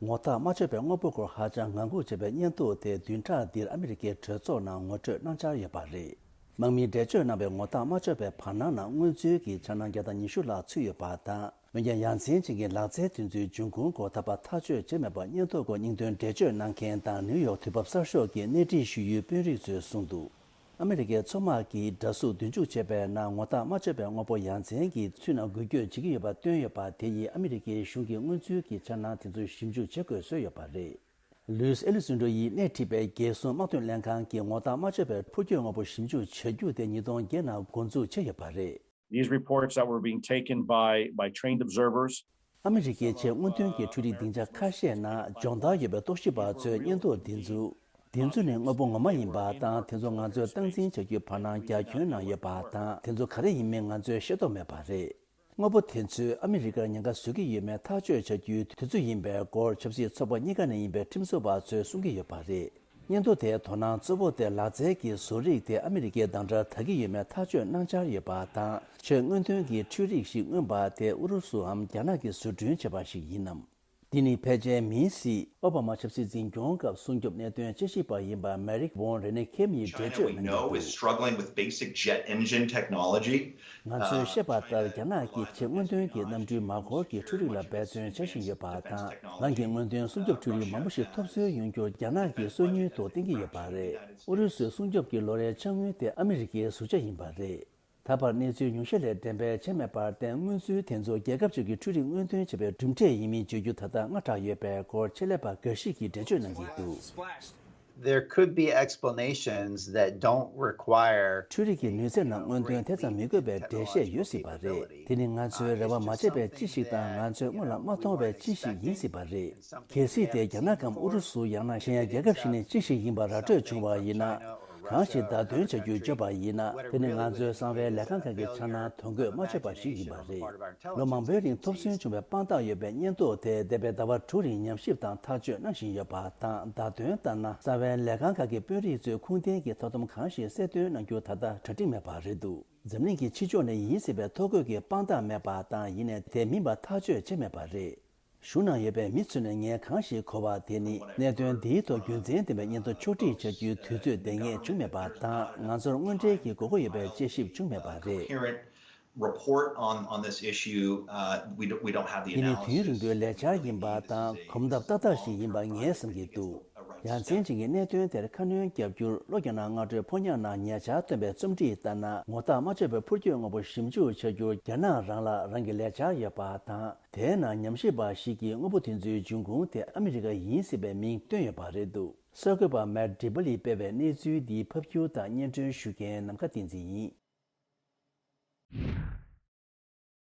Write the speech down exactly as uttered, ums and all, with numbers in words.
ངོ་ཐག་མ་ཆོད་པའི་དངོས་པོ་སྐོར་ཧ་ཅང་ངང་སྒུག་བྱས་པའི་བརྙན་ཐུང་དེ་བདུན་ཕྲག་འདིར་ཨ་མི་རི་ཀའི་གྲོས་ཚོགས་ནང་ངོ་སྤྲོད་གནང་འཆར་ཡོད་པ་རེད། དམག་མིས་འགྲེལ་བརྗོད་གནང་བའི་ངོ་ཐག་མ་ཆོད་པའི་བར་སྣང་ནང་མངོན་ཚུལ་གྱི་འཆར་སྣང་བརྒྱ་དང་ཉི་ཤུ་ལྷག་ཚུད་ཡོད་པ་དང་། འོན་ཀྱང་ཡ་མཚན་ཅན་གྱི་ལག་རྩལ་དེ་ཚོའི་འབྱུང་ཁུངས་སྐོར་ད་བར་ཐག་གཅོད་བྱས་མེད་པར་བརྙན་ཐུང་སྐོར་སྙིང་དོན་འགྲེལ་བརྗོད་གནང་མཁན་དང་ནིའུ་ཡོག་དུས་བབ་གསར་ཤོག་གི་སྣེ་ཁྲིད་ཞུ་ཡུལ་དཔོན་རིགས་ཚོས་གསུངས་འདུག་ཨ་མི་རི་ཀའི་མཚོ་དམག་གིས་འདྲ་གཟུགས་མདུན་འཇུག་བྱས་པའི་ནང་ངོ་ཐག་མ་ཆོད་པའི་དངོས་པོ་ཡ་མཚན་གྱི་ཚུལ་ནང་འགུལ་སྐྱོད་བྱེད་ཀྱི་ཡོད་པ་བཏོན་ཡོད་པ་དེ་ཡིས་ཨ་མི་རི་ཀའི་གཞུང་གིས་མངོན་ཚུལ་གྱི་འཆར་སྣང་དེ་ཚོར་ཞིབ་འཇུག་བྱེད་དགོས་བཟོས་ཡོད་པ་རེད། ལུའིས་ཨེ་ལི་སུན་ཌོ་ཡིས་སྣེ་ཁྲིད་པའི་རྒྱལ་སྲུང་དམག་དོན་ལྷན་ཁང་གིས་ངོ་ཐག་མ་ཆོད་པའི་འཕུར་སྐྱོད་དངོས་པོ་ཞིབ་འཇུག་བྱ་རྒྱུ་དེ་ཉིས་སྟོང་བརྒྱད་ནང་འགོ་འཛུགས་བྱས་ཡོད་པ་རེད། These reports that were being taken by, by trained observers. ཨ་མི་རི་ཀའི་ཆེས་སྔོན་ཐོན་གྱི་འཕྲུལ་རིག་སྡིངས་ཆ་ཁ་ཤས་ནང་སྦྱོང་བརྡར་ཡོད་པའི་རྟོག་ཞིབ་པ་ཚོས་བརྙན་ཐུང་འདི་ཚོ། འདི་ཚོ་ནི་དངོས་པོ་ངོ་མ་ཡིན་པ་དང་། དེ་ཚོ་ང་ཚོས་སྟངས་འཛིན་བྱ་རྒྱུའི་བར་སྣང་རྒྱ་ཁྱོན་ནང་ཡོད་པ་དང་། དེ་ཚོ་ག་རེ་ཡིན་མིན་ང་ཚོས་ཤེས་རྟོགས་མེད་པ་རེད། དངོས་པོ་དེ་ཚོས་ཨ་མི་རི་ཀར་ཉེན་ཁ་བཟོ་གི་ཡོད་མེད་ཐག་གཅོད་བྱ་རྒྱུའི་དུས་ཚོད་ཡིན་པའི་སྐོར་ཆབ་སྲིད་ཚོགས་པ་གཉིས་ཀ་ནས་ཡིན་པའི་ཁྲིམས་བཟོ་བ་ཚོས་གསུང་གི་ཡོད་པ་རེད། སྙན་ཐོ་དེའི་དོ་སྣང་གཙོ་བོ་དེ་ལག་རྩལ་གྱི་བཟོ་རིག་དེ་ཨ་མི་རི་ཀའི་དང་འདྲ་དར་གྱི་ཡོད་མེད་ཐག་གཅོད་གནང་འཆར་ཡོད་པ་དང་། ཆེས་སྔོན་ཐོན་གྱི་འཕྲུལ་རིག་ཞིག་མངོན་པ་དེ་ཨུ་རུ་སུའམ་རྒྱ་ནག་གིས་བཟོ་སྐྲུན་བྱས་པ་ཞིག་ཡིན་ནམ། འདི་ནི་ཕལ་ཆེར་མིའི་སྲིད་ཨོ་བྷ་མ་ཆབ་སྲིད་འཛིན་སྐྱོང་སྐབས་སྲུང་སྐྱོབ་གནད་དོན་དཔྱད་ཞིབ་པ་ཡིན་པ་མེ་རིག་ཝོན་རེ་ནེ་ཁེམ་ཡིས་འགྲེལ་བརྗོད་གནང་གི་འདུག Struggling with basic jet engine technology. ང་ཚོས་ཤེས་པ་ལྟར་རྒྱ་ནག་གིས་ཆེས་སྔོན་ཐོན་གྱི་གནམ་གྲུའི་མར་འཁོར་གྱི་འཕྲུལ་རིག་ལ་འབད་བརྩོན་བྱ་བཞིན་ཡོད་པ་དང་། རང་གི་སྔོན་ཐོན་སྲུང་སྐྱོབ་འཕྲུལ་རིག་མང་པོ་ཞིག་ཐོབ་སྲོལ་ཡོང་རྒྱུར་རྒྱ་ནག་གིས་སོ་ཉུལ་དུ་བསྟན་གྱི་ཡོད་པ་རེད། ཨུ་རུ་སུའི་སྲུང་སྐྱོབ་ཀྱི་ལོ་རེའི་འཆར་དངུལ་དེ་ཨ་མི་རི་ཀའི་ཟུར་བཅད་ཡིན་པ་རེད། ད་བར་གནས་ཚུལ་ཉུང་ཤས་ལས་འགྲེམས་སྤེལ་བྱས་མེད་པར་བརྟེན། མངོན་ཚུལ་དེ་ཚོ་རྒྱལ་ཁབ་ཅིག་གི་འཕྲུལ་རིག་སྔོན་ཐོན་བྱས་པའི་གྲུབ་འབྲས་ཡིན་མིན་བརྗོད་རྒྱུ་ད་ལྟ་སྔ་དྲགས་ཡོད་པའི་སྐོར་ཆེད་ལས་པ་འགའ་ཞིག་གིས་འགྲེལ་བརྗོད་གནང་གི་འདུག There could be explanations that don't require འཕྲུལ་རིག་གི་ནུས་ཚད་ནང་སྔོན་ཐོན་དེ་ཙམ་མི་དགོས་པའི་འགྲེལ་བཤད་ཡོད་སྲིད་པ་རེད། དེ་ནི་ང་ཚོའི་རེ་བ་མ་བྱས་པའི་ཅི་ཞིག་དང་། ང་ཚོས་སྔོན་ལ་མ་མཐོང་བའི་ཅི་ཞིག་ཡིན་སྲིད་པ་རེད། གལ་སྲིད་དེ་རྒྱ་ནག་གམ་ཨུ་རུ་སུ། ཡང་ན་གཞན་ཡང་རྒྱལ་ཁབ་ཞིག་ནས་ཅི་ཞིག་ཡིན་པ་ར་སྤྲོད་བྱུང་བ་ཡིན་ན། གང་ཞིག་བརྡ་སྟོན་བྱ་རྒྱུ་བརྗོད་པ་ཡིན་ན། དེ་ནི་ང་ཚོའི་གསང་བའི་ལས་ཁང་ཁག་གི་འཆར་སྣང་དོ་འགོད་མ་ཆོད་པ་ཞིག་ཡིན་པ་རེད། ལོ་མང་པོའི་རིང་ཐོབ་སོན་བྱུང་བའི་དཔང་རྟགས་ཡོད་པའི་སྙན་ཐོ་དེ་འདས་པའི་ཟླ་བ་དྲུག་རིང་ཉམས་ཞིབ་དང་ཐག་གཅོད་གནང་བཞིན་ཡོད་པ་དང་། བརྡ་དོན་ལྟར་ན། གསང་བའི་ལས་ཁང་ཁག་གི་དཔོན་རིགས་ཚོས་ཁུངས་ལྡན་གྱི་ཐོབ་ཐང་གང་ཞིག་གསལ་སྟོན་གནང་རྒྱུ་ད་ལྟ་གྲ་སྒྲིག་མེད་པ་རེད་འདུག་འཛམ་གླིང་གི་ཕྱི་ཕྱོགས་ནས་ཡིན་སྲིད་པའི་ཐོ་འགོད་ཀྱི་དཔང་རྟགས་མེད་པ་དང་། ཡིན་ནའི་དེ་མིན་པ་ཐག་གཅོད་བྱས་མེད་པ་རེད། གཞུང་ནང་ཡོད་པའི་མི་ཚོ་ནས་ངས་གང་ཞིག་གོ་བ་དེ་ནི། གནད་དོན་འདིའི་ཐོག་རྒྱུ་མཚན་ལྡན་པའི་སྙན་ཐོ་ཕྱོགས་སྒྲིག་བྱ་རྒྱུའི་དུས་ཚོད་འདང་ངེས་བྱུང་མེད་པ་དང་། ང་ཚོར་དངོས་འབྲེལ་གྱི་དགོས་མཁོ་ཡོད་པའི་དཔྱད་ཞིབ་བྱུང་མེད་པ་རེད། Coherent report on, on this issue, uh, we don't, we don't have the analysis. ཡིན་ནའི་དུས་ཡུན་རིང་པོའི་ལས་འཆར་ཡིན་པ་དང་། གོམ་སྟབས་ཏག་ཏག་ཞིག་ཡིན་པ་ངས་བསམ་གྱི་འདུག་ཡ་མཚན་ཅན་གྱི་གནད་དོན་དེར་ཁ་སྣོན་བརྒྱབ་རྒྱུར་ལྷོ་རྒྱ་ནག་སྔ་དྲོའི་ཕོ་ཉ་ནང་ཉེ་ཆར་བཏོན་པའི་རྩོམ་སྒྲིག་ལྟར་ན། ངོ་ཐག་མ་ཆོད་པའི་འཕུར་སྐྱོད་དངོས་པོ་ཞིབ་འཇུག་བྱ་རྒྱུར་རྒྱ་ནག་རང་ལ་རང་གི་ལས་འཆར་ཡོད་པ་དང་། དེའི་ནང་ཉམས་ཞིབ་པ་ཞིག་གིས་དངོས་པོ་དེ་ཚོའི་འབྱུང་ཁུངས་དེ་ཨ་མི་རི་ཀ་ཡིན་སྲིད་པའི་མིང་བཏོན་ཡོད་པ་རེད་འདུག་གསར་འགོད་པ་མེཊ་ཌི་བྷ་ལིས་སྤེལ་བའི་གནས་ཚུལ་འདི་ཕབ་སྒྱུར་དང་སྙན་སྒྲོན་ཞུ་མཁན་ནམ་མཁའ་བསྟན་འཛིན་ཡིན།